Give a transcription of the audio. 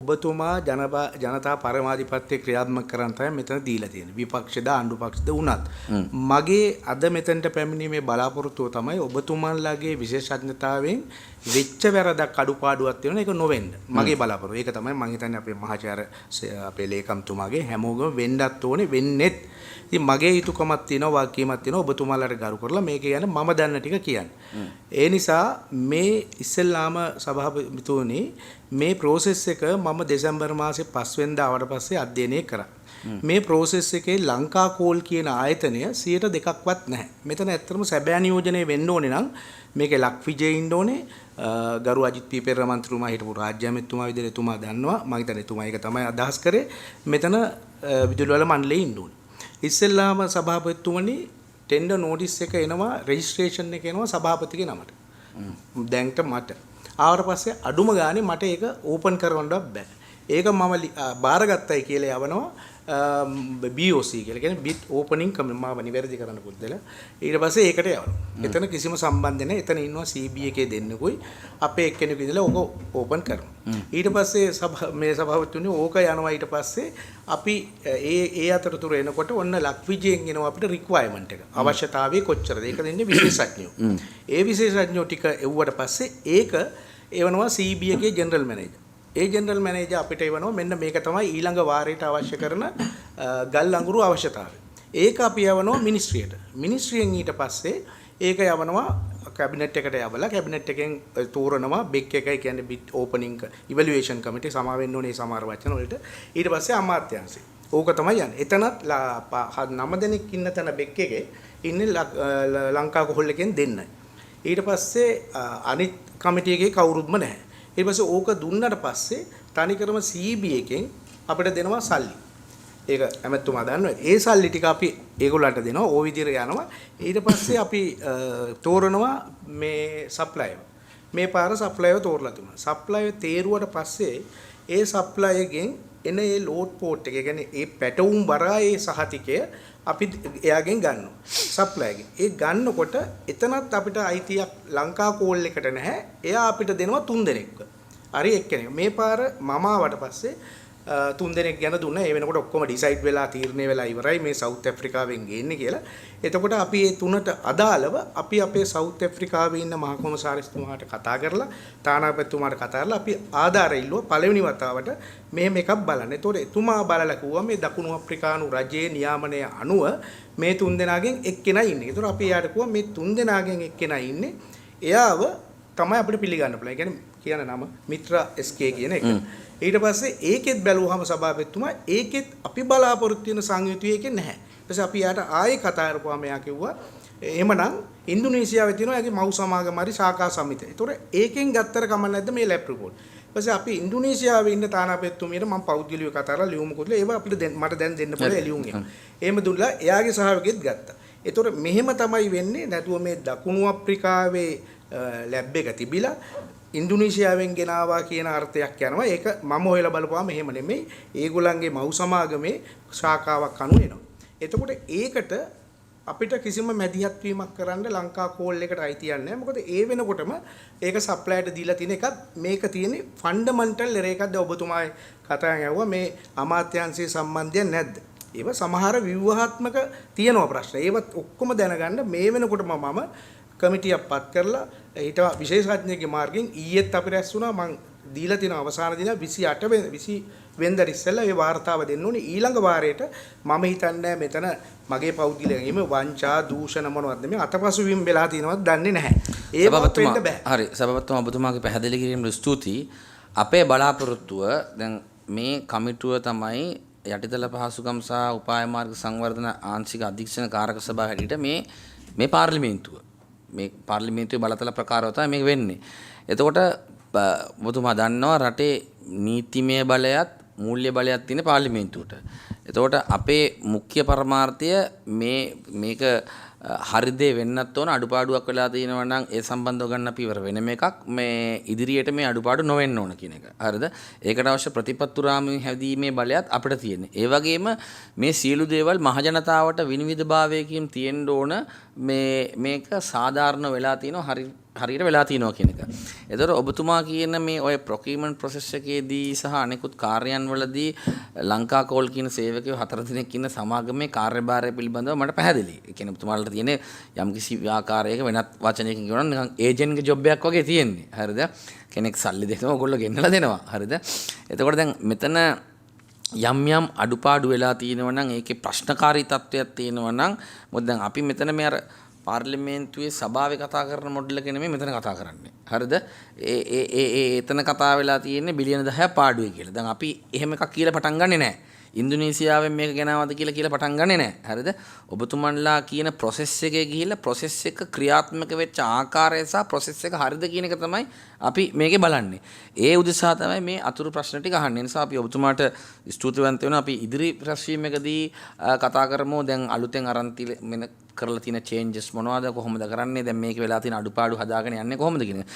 ඔබතුමා ජනතා පරමාධිපත්‍ය ක්‍රියාත්මක කරන් තමයි මෙතන දීලා තියෙන්නේ. විපක්ෂද ආණ්ඩු පක්ෂද වුණත්. මගේ අද මෙතනට පැමිණීමේ බලාපොරොත්තුව තමයි ඔබතුමන්ලාගේ විශේෂඥතාවයෙන් වෙච්ච වැරදක් අඩුපාඩුවක් තියෙනවා, ඒක නොවෙන්න. මගේ බලාපොරොත්තුව. ඒක තමයි මං හිතන්නේ අපේ මහාචාර්ය අපේ ලේකම්තුමාගේ හැමෝගම වෙන්නත් ඕනේ, වෙන්නෙත්. ඉතින් මගේ යුතුයකමක් තියෙනවා, වගකීමක් තියෙනවා ඔබතුමාලාට ගරු කරලා මේක ගැන මම දන්න ටික කියන්න. ඒ නිසා මේ ඉස්සෙල්ලාම සභාපතිතුමනි, මේ ප්‍රෝසෙස් එක මම දෙසැම්බර් මාසේ 5 වෙනිදා ආවට පස්සේ අධ්‍යයනය කරා. මේ ප්‍රෝසෙස් එකේ ලංකා කෝල් කියන ආයතනය 2%ක්වත් නැහැ. මෙතන ඇත්තටම සැබෑ නියෝජනය වෙන්න ඕනේ නම් මේකේ ලක්විජේ ඉන්න ඕනේ. ගරු අජිත් පී පෙරේරා මන්ත්‍රීතුමා හිටපු රාජ්‍ය ඇමතිතුමා විදිහට එතුමා දන්නවා. මම හිතන්නේ එතුමා ඒක තමයි අදහස් කරේ. මෙතන විදුලි බල මණ්ඩලයේ ඉන්න ඕනේ. ඉස්සෙල්ලාම සභාපතිතුමනි, ටෙන්ඩර් නෝටිස් එක එනවා, රෙජිස්ට්‍රේෂන් එක එනවා සභාපතිගේ නමට. දැන්ට මට. ආවට පස්සේ අඩුම ගානේ මට ඒක ඕපන් කරවන්නවත් බෑ. ඒක මම බාරගත්තයි කියලා යවනවා BOC කියලා. කියන්නේ බිඩ් ඕපනින් කමිටි, මාව නිවැරදි කරන්න පුද්දලා. ඊට පස්සේ ඒකට යවනවා. එතන කිසිම සම්බන්ධ නැහැ. එතන ඉන්නවා CB එකේ දෙන්නෙකුයි අපේ එක්කෙනෙකු ඉඳලා ඕක ඕපන් කරනවා. ඊට පස්සේ මේ සභාපතිතුමනි, ඕක යනවා. ඊට පස්සේ අපි ඒ ඒ අතරතුර එනකොට ඔන්න ලක්විජයෙන් එනවා අපිට රික්වයර්මන්ට් එක. අවශ්‍යතාවය කොච්චරද? ඒක දෙන්නේ විශේෂඥයෝ. ඒ විශේෂඥයෝ ටික එව්වට පස්සේ ඒක එවනවා CB එකේ ජෙනරල් මැනේජර්. ඒ ජෙනරල් මැනේජර් අපිට එවනවා මෙන්න මේක තමයි ඊළඟ වාරයට අවශ්‍ය කරන ගල් අඟුරු අවශ්‍යතාවය. ඒක අපි යවනවා මිනිස්ට්‍රියට. මිනිස්ට්‍රියෙන් ඊට පස්සේ ඒක යවනවා කැබිනට් එකට. යවලා කැබිනට් එකෙන් තෝරනවා බෙක් එකයි, කියන්නේ බිඩ් ඕපනින් ඉවැලුවේෂන් කමිටි, සමා වෙන්න ඕනේ සමහර වචන වලට. ඊට පස්සේ අමාත්‍යාංශය. ඕක තමයි යන්නේ. එතනත් නම දෙනෙක් ඉන්න තැන බෙක් එකේ ඉන්නේ ලංකා කෝල් එකෙන් දෙන්නයි. ඊට පස්සේ අනිත් කමිටි එකේ කවුරුත්ම නැහැ. ඊට පස්සේ ඕක දුන්නට පස්සේ තනිකරම CB එකෙන් අපිට දෙනවා සල්ලි. ඒක ඇමතුමා දන්නවා. ඒ සල්ලි ටික අපි ඒගොල්ලන්ට දෙනවා. ඕ විදිහට යනවා. ඊට පස්සේ අපි තෝරනවා මේ සප්ලයර්. මේ පාර සප්ලයර් තෝරලා තිබුණා. සප්ලයර් තේරුවට පස්සේ ඒ සප්ලයර්ගෙන් එන ඒ ලෝඩ් පෝට් එක, ඒ කියන්නේ ඒ පැටවුම් වරා ඒ සහතිකය අපි එයාගෙන් ගන්නවා. සප්ලයර්ගෙන්. ඒ ගන්නකොට එතනත් අපිට අයිතියක් ලංකා කෝල් එකට නැහැ. එයා අපිට දෙනවා තුන් දෙනෙක්ව. හරි එක්කෙනෙක්. මේ පාර මම ආවට පස්සේ තුන් දෙනෙක් ගැන දුන්නා. ඒ වෙනකොට ඔක්කොම ඩිසයිඩ් වෙලා තීරණය වෙලා ඉවරයි මේ සවුත් ඇෆ්‍රිකාවෙන් ගේන්නේ කියලා. එතකොට අපි ඒ තුනට අදාළව අපි අපේ සවුත් ඇෆ්‍රිකාවේ ඉන්න මහ කොමසාරිස්තුමාට කතා කරලා, තානාපතිතුමාට කතා කරලා අපි ආධාර ඉල්ලුවා පළවෙනි වතාවට මෙහෙම එකක් බලන්න. එතකොට එතුමා බලලා කිව්වා මේ දකුණු අප්‍රිකානු රජයේ නියාමනය අනුව මේ තුන් දෙනාගෙන් එක්කෙනයි ඉන්නේ. එතකොට අපි එයාට කිව්වා මේ තුන් දෙනාගෙන් එක්කෙනයි ඉන්නේ. එයාව තමයි අපිට පිළිගන්න පුළුවන්. ඒ කියන්නේ කියන නම මිත්‍රා SK කියන එක. ඊට පස්සේ ඒකෙත් බැලුවහම සභාපතිතුමා, ඒකෙත් අපි බලාපොරොත්තු වෙන සංයුතිය ඒකේ නැහැ. ඊට පස්සේ අපි යාට ආයේ කතා කරපුවාම එයා කිව්වා එහෙමනම් ඉන්දුනීසියාවේ තියෙනවා එයාගේ මව් සමාගම හරි ශාඛා සමිතිය. ඒතකොට ඒකෙන් ගත්තර කමක් නැද්ද මේ ලැබ් රිපෝට්? ඊට පස්සේ අපි ඉන්දුනීසියාවේ ඉන්න තානාපතිතුමියට මම පෞද්ගලිකව කතා කරලා ලියුමකුත් ඒවා අපිට දෙන්න, මට දැන් දෙන්න පුළුවන් ඒ ලියුම් එක. එහෙම දුන්නා, එයාගේ සහයෝගයත් ගත්තා. ඒතකොට මෙහෙම තමයි වෙන්නේ. නැතුව මේ දකුණු අප්‍රිකාවේ ලැබ් එක තිබිලා ඉන්දුනීසියාවෙන් ගෙනාවා කියන අර්ථයක් යනවා. ඒක මම හොයලා බලපුවාම එහෙම නෙමෙයි. ඒගොල්ලන්ගේ මව් සමාගමේ ශාඛාවක් අනුව එනවා. එතකොට ඒකට අපිට කිසිම මැදිහත් වීමක් කරන්න ලංකා කෝල් එකට අයිතියක් නැහැ. මොකද ඒ වෙනකොටම ඒක සප්ලයර්ට දීලා තියෙන එකත් මේක තියෙන්නේ ෆන්ඩමන්ටල් එරර් එකක්. දැන් ඔබතුමා කතාවෙන් ඇහුවා මේ අමාත්‍යාංශයේ සම්බන්ධයක් නැද්ද? ඒව සමහර ව්‍යුහාත්මක තියෙනවා ප්‍රශ්න. ඒවත් ඔක්කොම දැනගන්න මේ වෙනකොටම මම කමිටියක් පත් කරලා ඊට විශේෂඥයෙක්ගේ මාර්ගයෙන් ඊයේත් අපි රැස් වුණා. මං දීලා තියෙන අවසාන දින 28 වෙනි 20 වෙනිදාට ඉස්සෙල්ලා ඒ වාර්තාව දෙන්න ඕනේ. ඊළඟ වාරයට මම හිතන්නේ මෙතන මගේ පෞද්ගලික එහෙම වංචා දූෂණ මොනවද නෙමෙයි, අතපසු වීම වෙලා තියෙනවද දන්නේ නැහැ. ඒවත් වෙන්න බෑ. හරි, සභාපතිතුමා, ඔබතුමාගේ පැහැදිලි කිරීමට ස්තුතියි. අපේ බලාපොරොත්තුව දැන් මේ කමිටුව තමයි යටිතල පහසුකම් සහ උපාය මාර්ග සංවර්ධන ආංශික අධීක්ෂණ කාරක සභාව හැටියට මේ මේ පාර්ලිමේන්තුව මේ පාර්ලිමේන්තුවේ බලතල ප්‍රකාරව තමයි මේක වෙන්නේ. එතකොට ඔබතුමා දන්නවා රටේ නීතිමය බලයත් මූල්‍ය බලයක් තියෙන පාර්ලිමේන්තුවට. එතකොට අපේ මුඛ්‍ය පරමාර්ථය මේ මේක හරි දේ වෙන්නත් ඕන. අඩුපාඩුවක් වෙලා තියෙනවා නම් ඒ සම්බන්ධව ගන්න අපි ඉවර වෙනම එකක්. මේ ඉදිරියට මේ අඩුපාඩු නොවෙන්න ඕන කියන එක. හරිද? ඒකට අවශ්‍ය ප්‍රතිපත්ති රාමුවේ හැදීමේ බලයත් අපිට තියෙන්නේ. ඒ වගේම මේ සියලු දේවල් මහජනතාවට විනිවිදභාවයකින් තියෙන්න ඕන. මේ මේක සාධාරණ වෙලා තියෙනවා. හරි. හරියට වෙලා තියෙනවා කියන එක. එතකොට ඔබතුමා කියන මේ ඔය ප්‍රොකියුමන්ට් ප්‍රොසෙස් එකේදී සහ අනෙකුත් කාර්යයන් වලදී ලංකා කෝල් කියන සේවකයෝ 4 දෙනෙක් ඉන්න සමාගමේ කාර්යභාරය පිළිබඳව මට පැහැදිලි. ඒ කියන්නේ ඔබතුමාලට තියෙන යම්කිසි ආකාරයක, වෙනත් වචනයකින් කියනවා නම් නිකන් ඒජන්ට්ගේ ජොබ් එකක් වගේ තියෙන්නේ. හරිද? කෙනෙක් සල්ලි දෙනවා, ඔයගොල්ලෝ ගෙන්නලා දෙනවා. හරිද? එතකොට දැන් මෙතන යම් යම් අඩුපාඩු වෙලා තියෙනවා නම්, ඒකේ ප්‍රශ්නකාරී තත්ත්වයක් තියෙනවා නම්, මොකද දැන් අපි මෙතන මේ අර පාර්ලිමේන්තුවේ සභාවේ කතා කරන මොඩල් එක නෙමෙයි මෙතන කතා කරන්නේ. හරිද? ඒ ඒ ඒ ඒ එතන කතා වෙලා තියෙන්නේ බිලියන 10ක් පාඩුවේ කියලා. දැන් අපි එහෙම එකක් කියලා පටන් ගන්නෙ නෑ. ඉන්දුනීසියාවෙන් මේක ගෙනාවද කියලා කියලා පටන් ගන්නෙ නෑ. හරිද? ඔබතුමන්ලා කියන ප්‍රොසෙස් එකේ ගිහිල්ලා ප්‍රොසෙස් එක ක්‍රියාත්මක වෙච්ච ආකාරය සහ ප්‍රොසෙස් එක හරිද කියන එක තමයි අපි මේකේ බලන්නේ. ඒ උදෙසා තමයි මේ අතුරු ප්‍රශ්න ටික අහන්නේ. ඒ නිසා අපි ඔබතුමාට ස්තුතිවන්ත වෙනවා. අපි ඉදිරි රැස්වීමකදී කතා කරමු. දැන් අලුතෙන් අරන් මෙන කරලා තියෙන චේන්ජස් මොනවද, කොහොමද කරන්නේ, දැන් මේක වෙලා තියෙන අඩුපාඩු හදාගෙන යන්නේ කොහොමද කියන එක.